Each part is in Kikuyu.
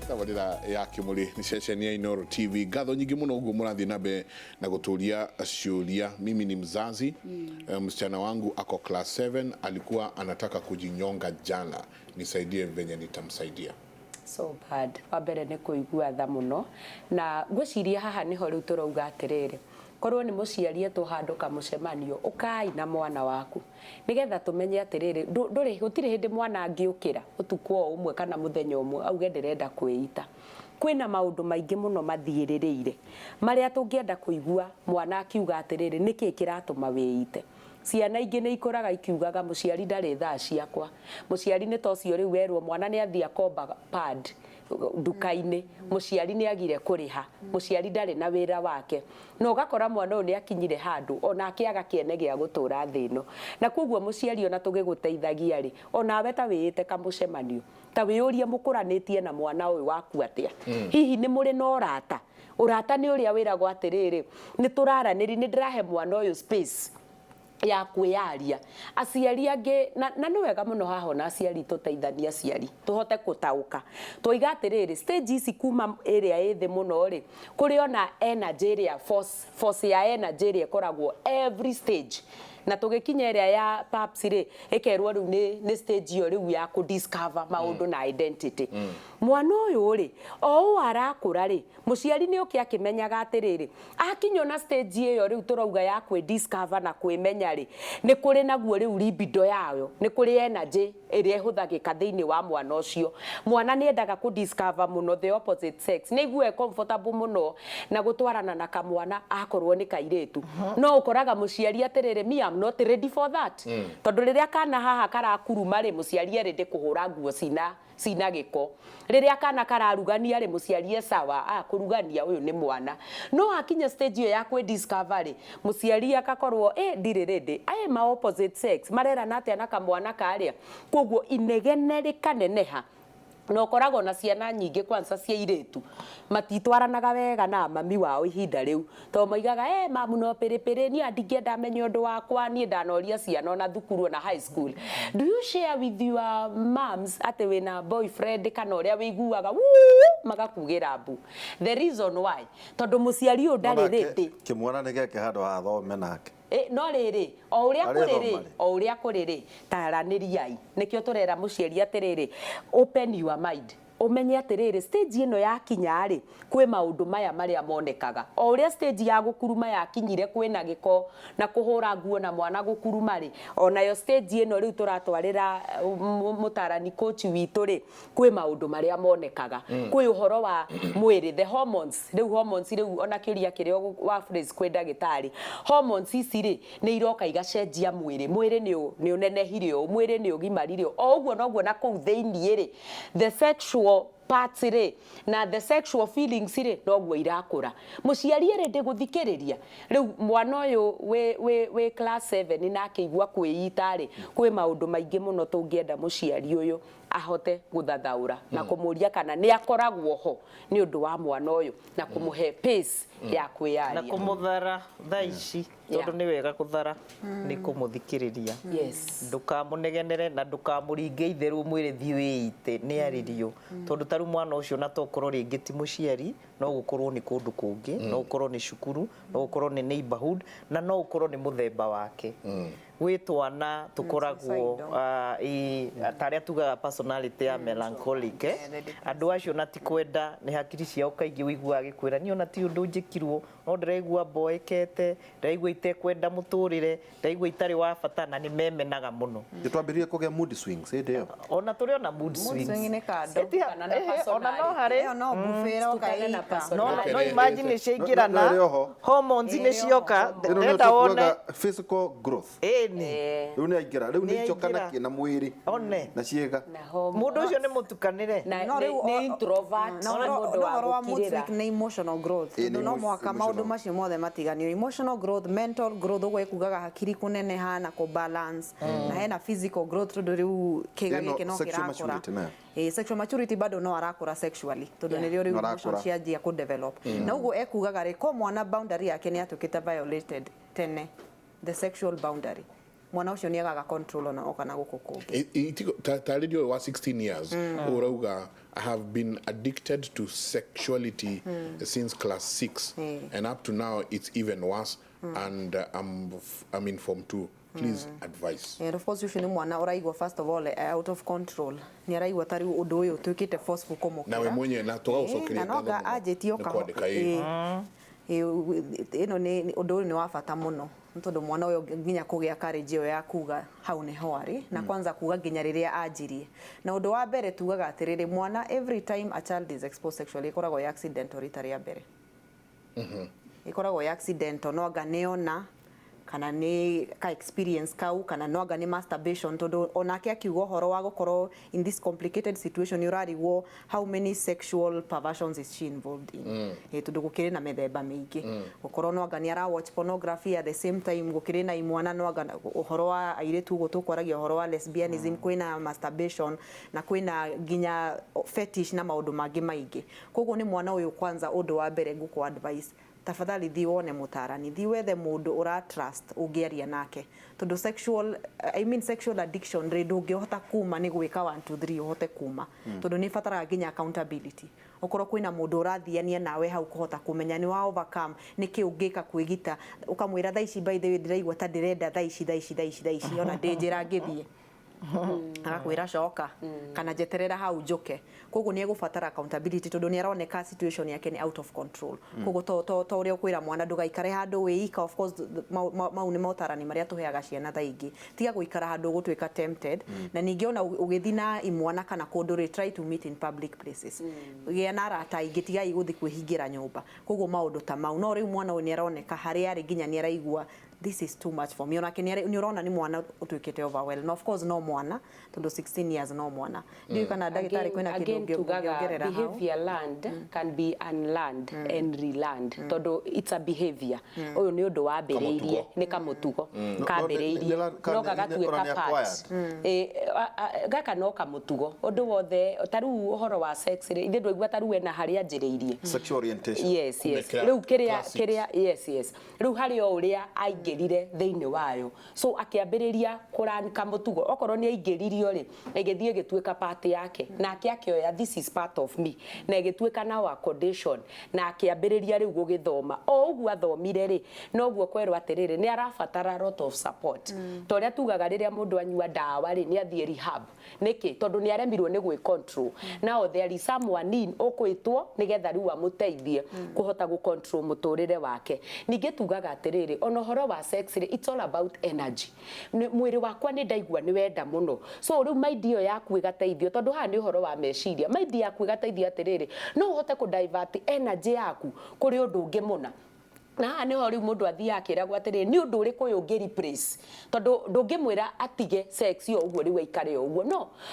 Tabarĩra ya Kĩmũrĩ nĩ ceceni ya Inooro TV. Ngatho nyingĩ mũno ũguo mũrathiĩ na mbere na gũtũria ciũria. Mimi ni mzazi, msichana wangu ako class 7, alikuwa anataka kujinyonga jana, nisaidie venye nitamsaidia. So bad. Wa mbere nĩ kũigua tha mũno, na ngwĩciria haha nĩho rĩu tũrauga atĩrĩrĩ, korwo nĩ mũciari etwo handũ kamũcemanio, ũkai na mwana waku nĩgetha tũmenye atĩrĩrĩ, ndũrĩ gũtirĩ hĩndĩ mwana angĩũkĩra ũtukũ o ũmwe kana mũthenya ũmwe auge ndĩrenda kwĩita. Kwĩna maũndũ maingĩ mũno mathiĩrĩrĩire marĩa tũngĩenda kũigua mwana akiuga atĩrĩrĩ, nĩkĩ kĩratũma wĩite. Ciana ingĩ nĩ ikũraga ikiugaga mũciari ndarĩ thaa ciakwa. Mũciari nĩ ta ũcio rĩu werwo mwana nĩ athiĩ akomba pad nduka-inĩ, mũciari nĩ agire kũrĩha, mũciari ndarĩ na wĩra wake. Na ũgakora mwana ũyũ nĩ akinyire handũ ona akĩaga kĩene gĩa gũtũra thĩ ĩno. Na koguo mũciari ona tũgĩgũteithagia rĩ, onawe ta wĩĩte kamũcemanio, ta wĩyũrie mũkũranĩtie na mwana ũyũ waku atĩa. Hihi nĩ mũrĩ na ũrata? Ũrata nĩ ũrĩa wĩragwo atĩrĩrĩ, nĩ tũraranĩria, nĩ ndĩrahe mwana ũyũ space ya kwĩyaria. Aciari angĩ, na nĩ wega mũno haha ona aciari tũteithanie aciari, tũhote gũtaũka. Twoiga atĩrĩrĩ, stage ici kuma ĩrĩa ĩ thĩ mũno rĩ, kũrĩ ona energy ĩrĩa force, force ya energy ĩrĩa ĩkoragwo every stage. Na tũgĩkinya ĩrĩa ya paps rĩ, ĩkerwo rĩu nĩ stage ĩyo rĩu ya kũ discover maũndũ na identity. Mwana ũyũ rĩ, o ũũ arakũra rĩ, mũciari nĩ oke akĩmenyaga atĩrĩrĩ, akinya ona stage ĩyo rĩu tũrauga ya kwĩ discover na kwĩmenya rĩ, nĩ kũrĩ naguo rĩu libido yayo, nĩ kũrĩ energy ĩrĩa ĩhũthagĩka thĩinĩ wa mwana ũcio. Mwana nĩ endaga kũ discover mũno the opposite sex, nĩ aiguaga e comfortable mũno na gũtwarana na kamwana akorwo nĩ kairĩtu. No ũkoraga mũciari atĩrĩrĩ, me am not ready for that. Tondũ rĩrĩa kana haha karakuruma rĩ, mũciari e ready kũhũra nguo cina gĩko. Rĩrĩa kana kararugania rĩ, mũciari e sawa, ah, kũrugania ũyũ nĩ mwana. No akinya stage ĩyo ya kwĩ discover rĩ, mũciari akakorwo ĩ ndirĩ ready. Aya ma opposite sex marerana atĩa na kamwana karĩa? Koguo inegene rĩkaneneha. Na ũkoragwo na ciana nyingĩ kwanza cia airĩtu matitwaranaga wega na mami wao ihinda rĩu, tondũ moigaga eh mamu no pĩrĩpĩrĩ, niĩ ndingĩenda amenye ũndũ wakwa, niĩ ndanoria ciana ona thukuru ona high school. Do you share with your moms atĩ wĩna boyfriend kana ũrĩa wĩiguaga wuu magakugĩra mbu? The reason why, tondũ mũciari ũyũ ndarĩ ready. Kĩmwana nĩ geke handũ ha thome nake. No rĩrĩ, o ũrĩa kũrĩ rĩ, o ũrĩa kũrĩ rĩ, taranĩriai. Nĩkĩo tũrera mũciari atĩrĩrĩ, open your mind. Ũmenye atĩrĩrĩ, stage ĩno yakinya rĩ, kwĩ maũndũ maya marĩa monekaga. O ũrĩa stage ya gũkuruma yakinyire kwĩna gĩko na kũhũra nguo na mwana gũkuruma rĩ, onayo stage ĩno rĩu tũratwarĩra mũtarani coach witũ rĩ, kwĩ maũndũ marĩa monekaga. Kwĩ ũhoro wa mwĩrĩ, the hormones, rĩu hormones rĩu ona kĩũria kĩrĩa wa phrase kwĩ ndagĩtarĩ, hormones ici rĩ, nĩ iroka igacenjia mwĩrĩ, mwĩrĩ nĩ ũnenehire ũũ, mwĩrĩ nĩ ũgimarire ũũ, o ũguo noguo na kũu thĩiniĩ rĩ, the sexual parts rĩ, na the sexual feelings rĩ, noguo irakũra. Mũciari erĩ ndĩgũthikĩrĩria, rĩu mwana ũyũ wĩ class 7 na akĩigua kwĩita rĩ, kwĩ maũndũ maingĩ mũno tũngĩenda mũciari ũyũ ahote gũthathaũra na kũmũria kana nĩ akoragwo ho nĩ ũndũ wa mwana ũyũ na kũmũhe pace ya Na kwĩyaria. kũmũthara thaa ici, tondũ nĩ wega gũthara, nĩ kũmũthikĩrĩria. Ndũkamũnegenere na ndũkamũringe itherũ ũmwĩre thiĩ wĩite, nĩ arĩrio. Tondũ ta rĩu mwana ũcio na tokorwo rĩngĩ ti mũciari, no gũkorwo nĩ kũndũ kũngĩ, no gũkorwo nĩ cukuru, no gũkorwo nĩ neighborhood, na no ũkorwo nĩ mũthemba wake. Gwĩ twana tũkoragwo ta arĩa tugaga personality ya melancholic, eh? Andũ acio na ti kwenda, nĩ hakiri ciao kaingĩ ũiguaga agĩkwĩra niĩ ona ti ũndũ njĩkirwo, no ndĩraigua mboekete, ndĩraigua itekwenda mũtũrĩre, ndĩraigua itarĩ wa bata, na nĩ memenaga mũno. Nĩ twambĩrĩrie kũgĩa mood swings hĩndĩ ĩyo. Ona tũrĩ ona mood Mood swings. swing nĩ kando. Kana na Ona no harĩ Ĩyo no buffet ĩroka Tukane na ĩika. personality. No imagine ciaingĩrana, No, no, ĩrĩ oho. hormones nĩ cioka, Ĩno nĩyo ndĩrenda wone. tũkuaga physical growth. Ĩni. Rĩu nĩ aingĩra, rĩu nĩ Nĩ icoka na aingĩra. kĩ na mwĩrĩ One. na ciĩga. Na hormones. Mũndũ ũcio nĩ mũtukanĩre. Na No, rĩu nĩ introvert, Na nĩ mũndũ no wa ũhoro wa mood gũkirĩra. swing nĩ emotional growth. Ĩĩ, nĩ Tondũ no mũhaka maũndũ emotional. macio mothe matiganio. Emotional growth, mental growth, ũguo ĩkugaga hakiri kũneneha na kũ balance. Na hena physical growth tondũ rĩu kĩga Ĩno gĩkĩ no sexual kĩrakũra. maturity nayo. Ĩĩ, sexual maturity bado no arakũra sexually tondũ nĩrĩo rĩu No emotions arakũra. cianjia kũ develop. Na ũguo ekugaga rĩ, ko mwana boundary yake nĩ yatuĩkĩte violated tene, the sexual boundary. Mwana ũcio nĩ agaga control ona oka na gũkũ kũngĩ. Tarĩria ũyũ wa 16 years ũrauga, "I have been addicted to sexuality since class 6 and up to now it's even worse and I'm in form 2. Please advice." And of course ũcio nĩ mwana ũraigua, first of all, out of control. Nĩ araigua ta rĩu ũndũ ũyũ ũtuĩkĩte forceful kũmũkĩra. Nawe mwenyewe na tũgagũcokeria Na no anga ngatho mũno anjĩtie o nĩ kahora. kwandĩka, ĩĩ. Ĩno nĩ ũndũ ũyũ nĩ wa bata mũno nĩ tondũ mwana ũyũ nginya kũgĩa courage ĩyo ya kuga hau nĩho arĩ na kwanza kuga nginya rĩrĩa anjirie. Na ũndũ wa mbere tugaga atĩrĩrĩ, mwana, every time a child is exposed sexually, ĩkoragwo ĩ accidental. Rita rĩa mbere ĩkoragwo ĩ accidental, no anga nĩona kana nĩ ka experience kau, kana no anga nĩ masturbation, tondũ onake akiuga ũhoro wa gũkorwo in this complicated situation, nĩ ũrarigwo how many sexual perversions is she involved in. Tondũ gũkĩrĩ na mĩthemba mĩingĩ, gũkorwo no anga nĩ ara watch pornography at the same time, gũkĩrĩ na imwana, no anga ũhoro wa airĩtu ũguo tũkwaragia ũhoro wa lesbianism, kwĩna masturbation na kwĩna nginya fetish na maũndũ mangĩ maingĩ. Koguo nĩ mwana ũyũ, kwanza ũndũ wa mbere ngũkũ advice, tafadhali thiĩ wone mũtarani, thiĩ wethe mũndũ ũra trust ũngĩaria nake, tondũ sexual, I mean, sexual addiction rĩ, ndũngĩhota kuma nĩ gwĩka 1 2 3 ũhote kuma, tondũ nĩ ĩbataraga nginya accountability, ũkorwo kwĩna mũndũ ũrathiania nawe hau kũhota kũmenya nĩ wa overcome, nĩ kĩ ũngĩka kwĩgita, ũkamwĩra, "Thaa ici, by the way, ndĩraigua ta ndĩrenda thaa ici, thaa ici, thaa ici, thaa ici, ona ndĩ njĩra ngĩthiĩ." Agakwĩra coka kana njeterera hau njũke. Koguo nĩ egũbatara accountability, tondũ nĩ aroneka situation yake nĩ out of control. Koguo to ũrĩa ũkwĩra mwana, ndũgaikare handũ wĩ ika. Of course mau nĩ motarani marĩa tũheaga ciana thaa ingĩ, tiga gũikara handũ ũgũtuĩka tempted. Na ningĩ ona ũgĩthiĩ na imwana kana kũndũ rĩ, try to meet in public places, gĩa na arata aingĩ, tigai gũthiĩ kwĩhingĩra nyũmba. Koguo maũndũ ta mau. No rĩu mwana ũyũ nĩ aroneka harĩa arĩ nginya nĩ araigua this is too much for me. Onake nĩ ũrona nĩ mwana ũtuĩkĩte overwhelmed, na of course no mwana, tondũ 16 years no mwana. Ndiũĩ kana ndagĩtarĩ kwĩna kĩndũ Again, tugaga ũngĩongerera hau. Behavior learned can be unlearned and relearned, tondũ it's a behavior. Ũyũ nĩ ũndũ wambĩrĩirie, nĩ kamũtugo kambĩrĩirie no gagatuĩka nĩ part. Gaka no kamũtugo. Ũndũ wothe ta rĩu ũhoro wa sex rĩ, ithe ndwaigua ta rĩu ena harĩa anjĩrĩirie. Sexual orientation. Yes. Kumĩkĩra Rĩu kĩrĩa class six. Kĩrĩa, yes, rĩu harĩ o ũrĩa aingĩrire thĩinĩ wayo, so akĩambĩrĩria kũran kamũtugo. Okorwo nĩ aingĩririo rĩ, ĩgĩthiĩ ĩgĩtuĩka part yake, nake akĩoya this is part of me, na ĩgĩtuĩka now a condition, na akĩambĩrĩria rĩu gũgĩthoma. O ũguo athomire rĩ, noguo kwerwo atĩrĩrĩ, nĩ arabatara lot of support, ta ũrĩa tugaga rĩrĩa mũndũ anyua ndawa rĩ, nĩ athiĩ rehab. Nĩkĩ? Tondũ nĩ aremirwo nĩ gwĩ control. Now there is someone in ũkwĩtwo nĩgetha rĩu amũteithie kũhota gũ control mũtũrĩre wake. Ningĩ tugaga atĩrĩrĩ, ona ũhoro wa sex rĩ, it's all about energy. Mwĩrĩ wakwa nĩ ndaigua nĩ wenda mũno, so rĩu mind ĩyo yaku ĩgateithio, tondũ haha nĩ ũhoro wa meciria. Mind yaku ĩgateithio atĩrĩrĩ, no ũhote kũ divert energy yaku kũrĩ ũndũ ũngĩ mũna. Na haha nĩho rĩu mũndũ athiaga akĩragwo atĩrĩrĩ, nĩ ũndũ ũrĩkũ ũyũ ũngĩ replace, tondũ ndũngĩmwĩra atige sex o ũguo rĩu aikare o ũguo.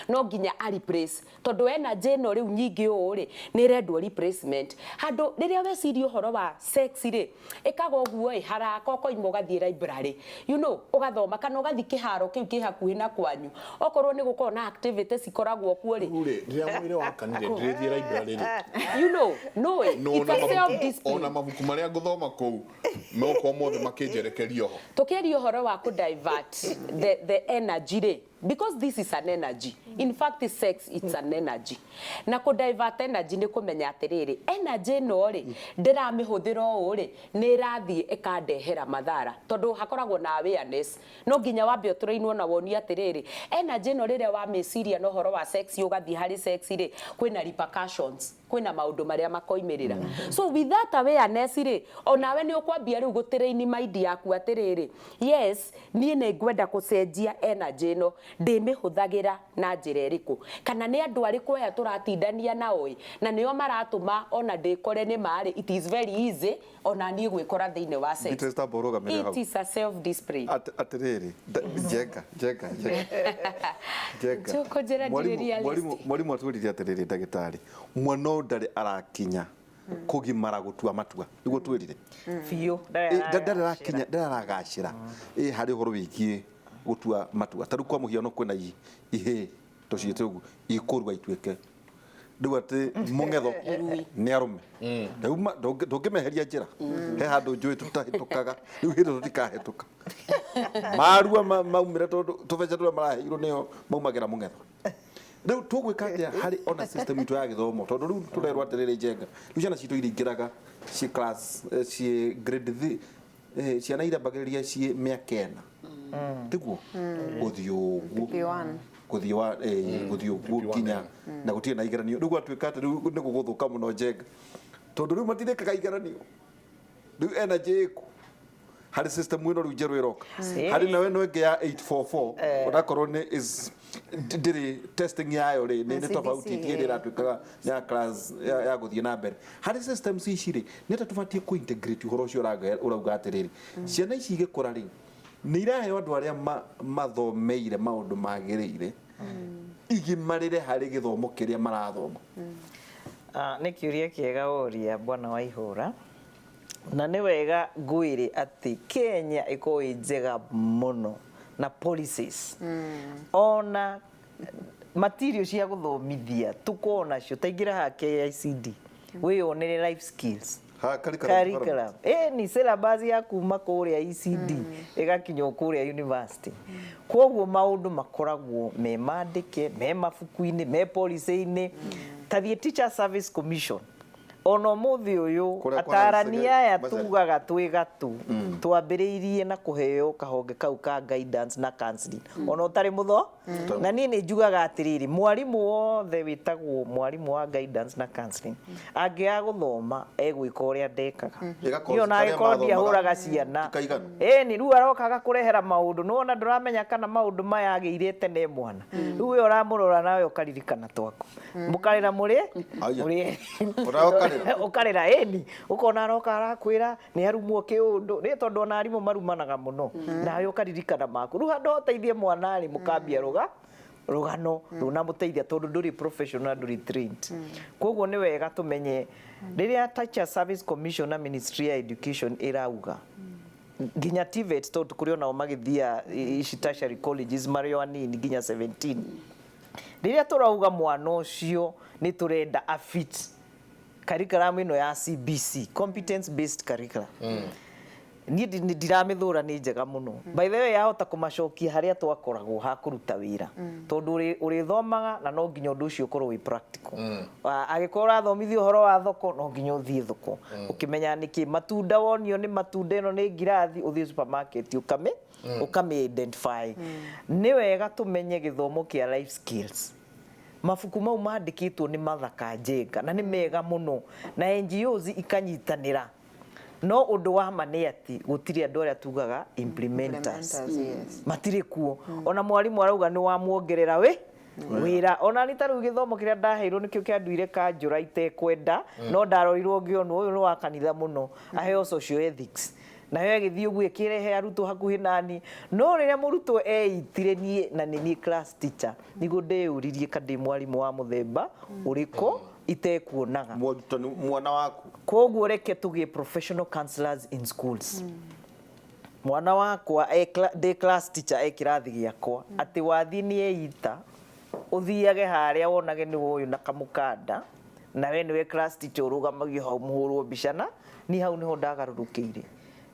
No nginya a replace, tondũ energy ĩno rĩu nyingĩ ũũ rĩ, nĩ ĩrendwo replacement. Handũ rĩrĩa weciria ũhoro wa sex rĩ, ĩkaga ũguo ĩ haraka, ũkoima ũgathiĩ library, ũgathoma, kana ũgathiĩ kĩharo kĩu kĩ hakuhĩ na kwanyu, okorwo nĩ gũkorwo na activities cikoragwo kuo rĩ. Rĩu rĩ, rĩrĩa mwĩrĩ wakanire ndĩrĩthiĩ library rĩ. No No, it's a ona self mabuku- discipline. Ona mabuku marĩa ngũthoma kũu mokorwo mothe makĩnjerekeria ho. Tukiaria ũhoro wa ku divert the energy rĩ, because this is an energy. In fact, sex, it's an energy, na ku divert energy nĩ kũmenya atĩrĩrĩ, energy ĩno rĩ, ndĩramĩhũthĩra ũũ rĩ, nĩ ĩrathiĩ ĩkandehera mathara, tondũ hakoragwo na awareness. No nginya wambe ũtũrainwo na woni atĩrĩrĩ, energy ĩno rĩrĩa wamĩciria na ũhoro wa sex, ũgathiĩ harĩ sex rĩ, kwĩna repercussions, kwĩna maũndũ marĩa makoimĩrĩra. So with that awareness rĩ, onawe nĩ ũkwambia rĩu gũtĩrĩini mind yaku atĩrĩrĩ, yes, niĩ nĩ ngwenda gũcenjia energy ĩno, ndĩmĩhũthagĩra na njĩra ĩrĩkũ, kana nĩ andũ arĩkũ aya tũratindania nao ĩ, na nĩo maratũma ona ndĩkore nĩ marĩ it is very easy ona niĩ gwĩkora thĩinĩ wa sex. Beatrice, tamba ũrũgamĩre hau. It is a self discipline. Atĩrĩrĩ, njenga, njenga, njenga, njenga. Njũkũnjĩra ndirĩ realistic. Mwarimũ atwĩrire atĩrĩrĩ, ndagĩtarĩ, mwana ũyũ ndarĩ arakinya kũgimara gũtua matua, nĩguo twĩrire. Biũ. Ndarĩ arakinya, ndarĩ aragacĩra harĩ ũhoro wĩgiĩ gũtua matua. Ta rĩu kwa mũhiano, kwĩna ihĩĩ tũciĩte ũguo ikũrua ituĩke Rĩu atĩ mũng'etho nĩ arũme. Rĩu ndũngĩmeheria njĩra. He handũ njũĩ tũtahĩtũkaga. Rĩu hĩndĩ tũtikahĩtũka. Marua maumĩre tondũ tũbeca tũrĩa maraheirwo nĩo maumagĩra mũng'etho. Rĩu tũgwĩka atĩa harĩ ona system itũ ya gĩthomo, tondũ rĩu tũrerwo atĩrĩrĩ, Njenga, rĩu ciana citũ iringĩraga ciĩ class, ciĩ grade 3, ciana irambagĩrĩria ciĩ mĩaka 4, tiguo gũthiĩ ũguo? PP1. Gũthiĩ wa gũthiĩ ũguo PP1, nginya na gũtirĩ na igeranio. Rĩu gwatuĩka atĩ rĩu nĩ gũgũthũka mũno, Njenga, tondũ rĩu matirĩkaga igeranio. Rĩu energy ĩkũ harĩ system ĩno rĩu njerũ ĩroka? Harĩ nayo ĩno ĩngĩ ya 844, onakorwo nĩ is ndĩrĩ testing yayo rĩ, nĩ CBC, tofauti, ti ĩrĩa ĩratuĩkaga ya class ya gũthiĩ na mbere. Harĩ systems ici rĩ, nĩ atĩa tũbatiĩ kũ integrate ũhoro ũcio ũrauga atĩrĩrĩ, ciana ici igĩkũra rĩ, nĩ iraheo andũ arĩa mathomeire maũndũ magĩrĩire igimarĩre harĩ gĩthomo kĩrĩa marathoma? Ah, nĩ kĩũria kĩega woria, bwana wa ihũra, na nĩ wega ngwĩre atĩ Kenya ĩkorwo ĩ njega mũno na policies ona material cia gũthomithia tũkorwo nacio. Taingĩra haha KICD wĩyonere life skills Ha, curriculum. Curriculum ni syllabus ya kuma kũrĩa ECD ĩgakinya o kũrĩa university. Koguo maũndũ makoragwo me mandĩke, me mabuku-inĩ, me policy-inĩ. Ta thiĩ Teacher Service Commission, ona ũmũthĩ ũyũ Kũrĩa atarani kwana aya Macharia. tugaga twĩ gatũ twambĩrĩirie na kũheo kahonge kau ka guidance na counseling, ona ũtarĩ mũtho. Na niĩ nĩ njugaga atĩrĩrĩ, mwarimũ wothe wĩtagwo mwarimũ wa guidance na counseling angĩaga gũthoma, egwĩka ũrĩa ndekaga. Ĩgakorwo Niĩ ona arĩa angĩkorwo mathomaga ndiahũraga ciana tikaiganu. Ĩni rĩu aroka agakũrehera maũndũ nĩwona ndũramenya kana maũndũ maya agĩire tene mwana. Rĩu we ũramũrora nawe ũkaririkana twaku, mũkarĩra mũrĩ Aya. mũrĩ. Onawe ũkarĩra. Ũkarĩra, ĩni ũkona aroka arakwĩra nĩ arumwo kĩũndũ nĩ tondũ ona arimũ marumanaga mũno, nawe ũkaririkana maku. Rĩu handũ ha ũteithie mwana rĩ, mũkambia rũgano rũnamũteithia tondũ ndũrĩ professional, ndũrĩ trained. Koguo nĩ wega tũmenye rĩrĩa Teacher Service Commission na Ministry ya Education ĩrauga nginya TVET, tondũ kũrĩ onao magĩthia ici tertiary colleges marĩ o anini nginya 17, rĩrĩa tũrauga mwana ũcio nĩ tũrenda afit curriculum ĩno ya CBC, competence based curriculum, niĩ ndiramĩthũra, nĩ njega mũno. By the way, yahota kũmacokia harĩa twakoragwo ha kũruta wĩra, tondũ ũrĩthomaga na no nginya ũndũ ũcio ũkorwo wĩ practical. Angĩkorwo ũrathomithio ũhoro wa thoko, no nginya ũthiĩ thoko ũkĩmenya nĩkĩ matunda, wonio nĩ matunda, ĩno nĩ ngirathi, ũthiĩ supermarket ũkamĩ identify. Nĩ wega tũmenye gĩthomo kĩa life skills, mabuku mau mandĩkĩtwo nĩ Mathaka Njenga na nĩ mega mũno, na NGOs ikanyitanĩra, no ũndũ wa ma nĩ atĩ gũtirĩ andũ arĩa tugaga implementers. Implementers, yes. Matirĩ kuo. Ona mwarimũ arauga nĩ wamuongerera wĩ wĩra. Ona ni ta rĩu gĩthomo kĩrĩa ndaheirwo nĩkĩo kĩanduire kanjũra itekwenda, no ndarorirwo ngĩonwo ũyũ nĩ wa kanitha mũno, aheo social ethics, nayo ĩgĩthiĩ ũguo ĩkĩrehe arutwo hakuhĩ nani. No rĩrĩa mũrutwo eitire niĩ na nĩ niĩ class teacher, nĩguo ndeyũririe ka ndĩ mwarimũ wa mũthemba ũrĩkũ itekuonaga Mũrutani mwana waku. Koguo reke tũgĩe professional counselors in schools. Mwana wakwa ndĩ class teacher e kĩrathi gĩakwa, atĩ wathiĩ nĩ eita, ũthiage harĩa wonage nĩ ũyũ na kamũkanda, na we nĩwe class teacher ũrũgamagio hau mũhũrwo mbica. Na niĩ hau nĩho ndagarũrũkĩire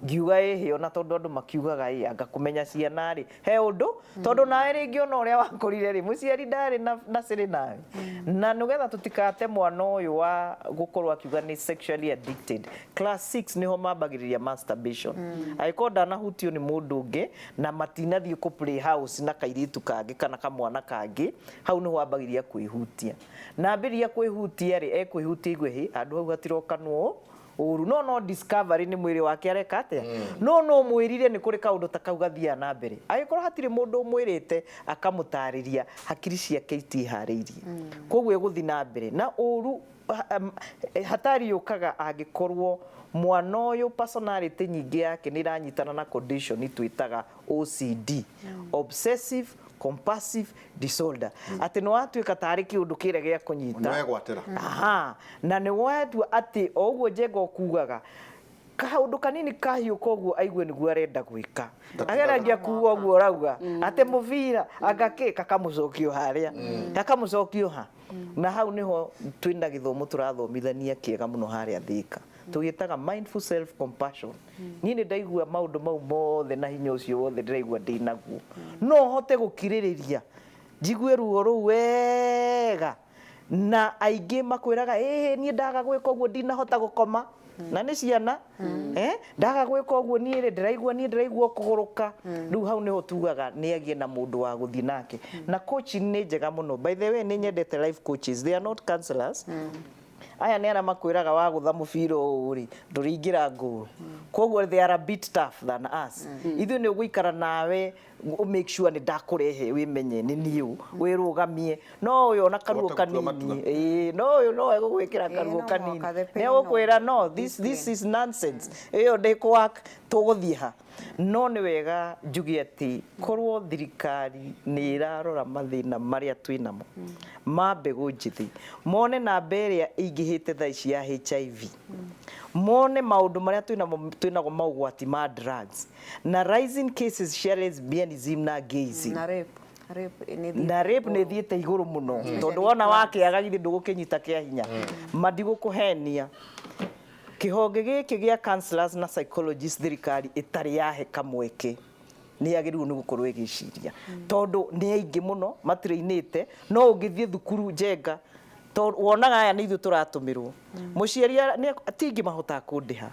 ngiuga ĩhĩ, ona tondũ andũ makiugaga ĩ anga kũmenya ciana rĩ he ũndũ, tondũ nawe rĩngĩ ona ũrĩa wakorire rĩ, mũciari ndarĩ na cĩrĩ nawe. Na nĩgetha tũtikate mwana ũyũ wa gũkorwo akiuga nĩ sexually addicted, class 6 nĩho mambagĩrĩria masturbation, angĩkorwo ndanahutio nĩ mũndũ ũngĩ na matinathiĩ kũ play house na kairĩtu kangĩ kana kamwana kangĩ, hau nĩho ambagĩrĩria kwĩhutia. Na ambĩrĩria kwĩhutia rĩ, ekwĩhutia igue hĩ handũ hau hatirokanwo ũru, no discovery nĩ mwĩrĩ wake areka atĩa. No mwĩrire nĩ kũrĩ kaũndũ ta kau gathiaga na mbere. Angĩkorwo hatirĩ mũndũ ũmwĩrĩte akamũtarĩria, hakiri ciake itiharĩirie, koguo ĩgũthiĩ na mbere na ũru. Hatari yũkaga angĩkorwo mwana ũyũ personality nyingĩ yake nĩ ĩranyitana na condition twĩtaga OCD, obsessive compulsive disorder, atĩ nĩ watuĩka tarĩ kĩũndũ kĩrĩa gĩa kũnyita. Nĩ wegwatĩra. Aha, na nĩ watua atĩ o ũguo Njenga ũkugaga Kaũndũ kanini kahiũka ũguo aigue nĩguo arenda gwĩka. Ageragia kuga ũguo ũrauga atĩ mũbira anga kĩ kakamũcokio harĩa, gakamũcokio ha. Na hau nĩho twĩna gĩthomo tũrathomithania kĩega mũno harĩa Thika, tũgĩtaga mindful self compassion. Niĩ nĩ ndaigua maũndũ mau mothe na hinya ũcio wothe ndĩraigua ndĩnaguo, no hote gũkirĩrĩria njigue ruo rũu wega. Na aingĩ makwĩraga, ĩĩ, niĩ ndaga gwĩka ũguo ndinahota gũkoma, na nĩ ciana, ndaga gwĩka ũguo niĩ rĩ ndĩraigua, niĩ ndĩraigua kũgũrũka. Rĩu hau nĩho tugaga nĩ agĩe na mũndũ wa gũthiĩ nake, na coaching nĩ njega mũno. By the way, nĩ nyendete life coaches. They are not counselors. Aya nĩ arĩa makwĩraga wagũtha mũbira ũũ rĩ, ndũrĩingĩra ngũrũ. Koguo they are a bit tough than us. Ithuĩ nĩ ũgũikara nawe make sure nĩ ndakũrehe wĩmenye nĩ niĩ ũ, wĩrũgamie. No ũyũ ona karuo Ũhote gũtua matua. kanini, ĩĩ, no ũyũ no egũgwĩkĩra karuo no kanini, mũhaka the nĩ pain. egũkwĩra no this is nonsense, ĩyo ndĩkũwork, tũgũthiĩ ha. No nĩ wega njuge atĩ korwo thirikari nĩ ĩrarora mathĩna marĩa twĩnamo ma mbegũ njĩthĩ, mone namba ĩrĩa ĩingĩhĩte thaa ici ya HIV, mone maũndũ marĩa twĩnamo, twĩnago maũgwati ma drugs na rising cases cia lesbianism na gayism. Na rape, rape nĩ thiĩte Na rape nĩ igũrũ. thiĩte igũrũ mũno, tondũ wona wakĩaga githĩ ndũgũkĩnyita kĩa hinya. Mandigũkũhenia, kĩhonge gĩkĩ gĩa counselors na psychologists, thirikari ĩtarĩ yahe kamweke, nĩ yagĩrĩirwo nĩ gũkorwo ĩgĩciria, tondũ nĩ aingĩ mũno matirĩinĩte. No ũngĩthiĩ thukuru njenga, tondũ wonaga aya nĩ ithuĩ tũratũmĩrwo mũciari ti aingĩ mahotaga kũndĩha,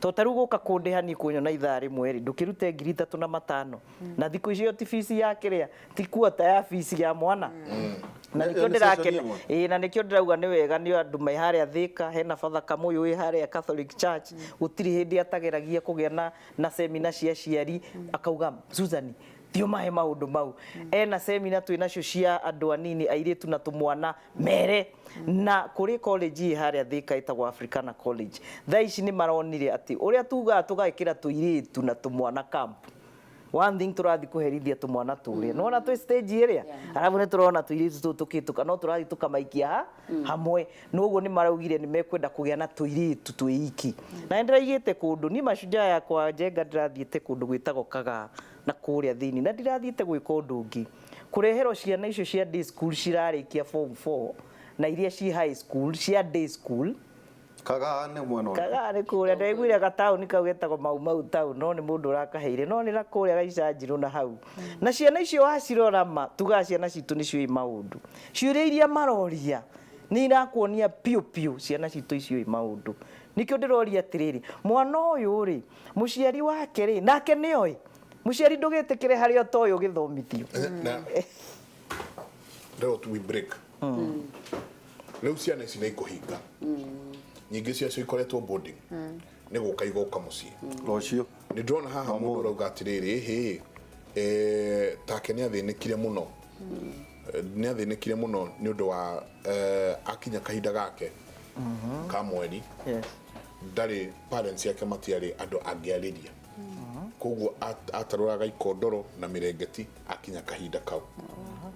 tondũ ta rĩu gũka kũndĩha niĩ kũnyona ithaa rĩmwe rĩ, ndũkĩrute 3500, na thikũ icio ti bici ya kĩrĩa, ti kuota ya bici ya mwana. Na Ĩyo nĩkĩo nĩ session ndĩrakena. ĩmwe? Ĩĩ, na nĩkĩo ndĩrauga nĩ wega nĩ andũ me harĩa Thika, hena Father Kamũyũ wĩ harĩa Catholic Church, gũtirĩ hĩndĩ atageragia kũgĩa na semina cia aciari, akauga, "Susan, thiĩ ũmahe maũndũ mau." Ena semina twĩ nacio cia andũ anini, airĩtu na tũmwana mere. Na kũrĩ college ĩ harĩa Thika ĩtagwo Africana College. Thaa ici nĩ maronire atĩ ũrĩa tugaga tũgekĩra tũirĩtu na tũmwana camp, one thing tũrathiĩ kũherithia tũmwana tũrĩa nĩwona twĩ stage ĩrĩa, arabu nĩ tũrona tũirĩtu tũtũ tũkĩtũka, no tũrathiĩ tũkamaikia ha hamwe. Noguo nĩ maraugire nĩ mekwenda kũgĩa na tũirĩtu twĩ na nĩ ndĩraigĩte kũndũ niĩ Mashujaa yakwa njenga, ndĩrathiĩte kũndũ gwĩtagwo Kagaa na kũrĩa thĩinĩ, na ndirathiĩte gwĩka ũndũ ũngĩ, kũreherwo ciana icio cia day school cirarĩkia form 4 na iria ci high school cia day school. Kagaa nĩ mwena ũrĩkũ? Kagaa nĩ kũrĩa ndaiguire gataũni kau getagwo Mau Mau town, no nĩ mũndũ ũrakaheire, no nĩ na kũrĩa gaicanjirũ na hau. Na ciana icio wacirora, ma tugaga ciana citũ nĩ ciũĩ maũndũ. Ciũria iria maroria nĩ irakuonia piũ piũ ciana citũ iciũĩ maũndũ. Nĩkĩo ndĩroria atĩrĩrĩ, mwana ũyũ rĩ, mũciari wake rĩ, nake nĩoĩ? Mũciari, ndũgĩtĩkĩre harĩa ũtoĩ ũgĩthomithio. Na rĩu we break. Rĩu ciana ici nĩ ikũhinga, nyingĩ ciacio ikoretwo boarding, nĩ gũka igoka mũciĩ. Rũciũ. Nĩ ndĩrona haha mũndũ ũrauga atĩrĩrĩ, hĩ, take nĩ athĩnĩkire mũno. Nĩ athĩnĩkire mũno nĩ ũndũ wa akinya kahinda gake ka mweri, ndarĩ parents yake, matiarĩ andũ angĩarĩria, koguo atarũraga ikondoro na mĩrengeti akinya kahinda kau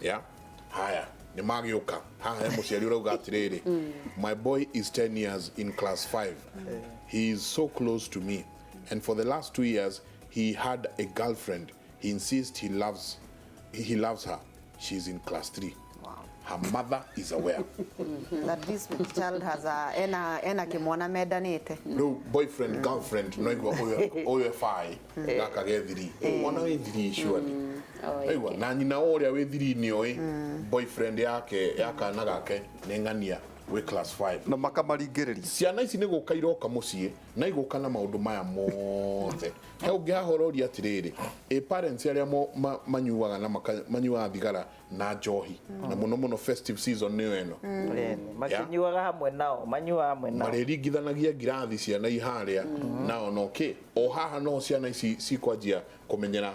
ya haya nĩ magĩũka. Haha he mũciari ũrauga atĩrĩrĩ, "My boy is 10 years, in class 5. He is so close to me, and for the last 2 years he had a girlfriend. He insists he loves her. She's in class 3. Her mother is aware." That this child has a ena kimwana mendanĩte. Rĩu boyfriend, girlfriend, no igua ũyũ e 5, gaka ge 3, mwana wĩ 3 surely. Aigua na nyina ũrĩa wĩ 3 nĩ oĩ boyfriend yake ya kana gake nĩ ng'ania wĩ class 5. Na makamaringĩrĩria. Ciana ici nĩ gũka iroka mũciĩ na igũka na maũndũ maya mothe. He ũngĩ haha ũroria atĩrĩrĩ, ĩ parents arĩa manyuaga na manyuaga thigara na njohi, na mũno mũno festive season nĩyo ĩno? Ĩni, makĩnyuaga hamwe nao, manyuaga hamwe nao. Marĩringithanagia ngirathi ciana iharĩa nao no kĩ o haha, no ciana ici cikwanjia kũmenyera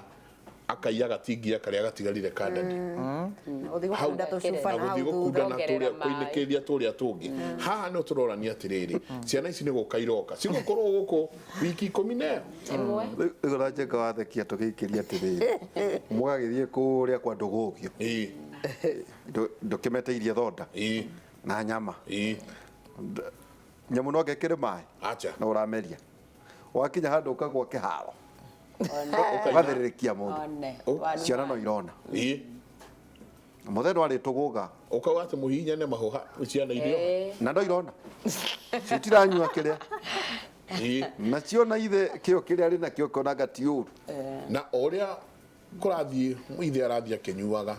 akaiya gatingia karĩa gatigarire ka ndadi. Ũthiĩ gũkunda tũcuba na na hau gũthiĩ thutha. gũkunda na Ongerera tũrĩa maĩ. kũinĩkĩria tũrĩa tũngĩ. Haha nĩ tũrorania atĩrĩrĩ, ciana ici nĩ gũka iroka, cigũkorwo gũkũ wiki 11. Ĩmwe. Rĩu na njenga wathekia tũgĩikĩria atĩrĩrĩ, mũgagĩthiĩ kũrĩa kwa ndũgũgio, ndũkĩmeteirie thonda na nyama. Nyamũ no ngekĩre maĩ Acha. na ũrameria. Wakinya handũ ũkagwa kĩharo, ũgathĩrĩrĩkia mũndũ. One. Ciana no irona. Ĩĩ. Mũthee no arĩtũgũga. Ũkauga atĩ mũhihinyane mahũha, ciana irio. Na no irona citiranyua kĩrĩa. Na ciona ithe kĩo kĩrĩa arĩ nakĩo kĩonaga ti ũru. Na o ũrĩa kũrathiĩ ithe arathiĩ akĩnyuaga,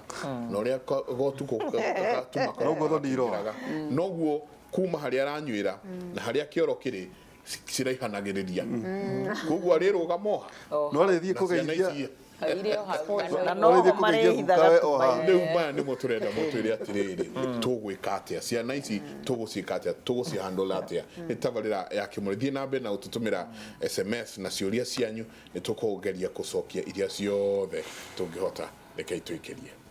na ũrĩa gotukũ gatuma. Noguo thoni irora. Noguo kuma harĩa aranyuĩra na harĩa kĩoro kĩrĩ ciraihanagĩrĩria, koguo arĩrũgama oha. No arĩthiĩ Na ciana kũgeithia. ici. Irĩ o hau. Na No no rĩthiĩ ho kũgeithia marĩhithaga gukawe o haha. Rĩu maya nĩmo tũrenda mũtwĩre atĩrĩrĩ, tũgwĩka atĩa ciana ici, tũgũciĩka atĩa, tũgũcihandũra atĩa? Nĩ tabarĩra ya Kĩmũrĩ. Thiĩ na mbere na gũtũtũmĩra SMS na ciũria cianyu, nĩ tũkũgeria gũcokia iria ciothe tũngĩhota. Rekei tũikĩrie.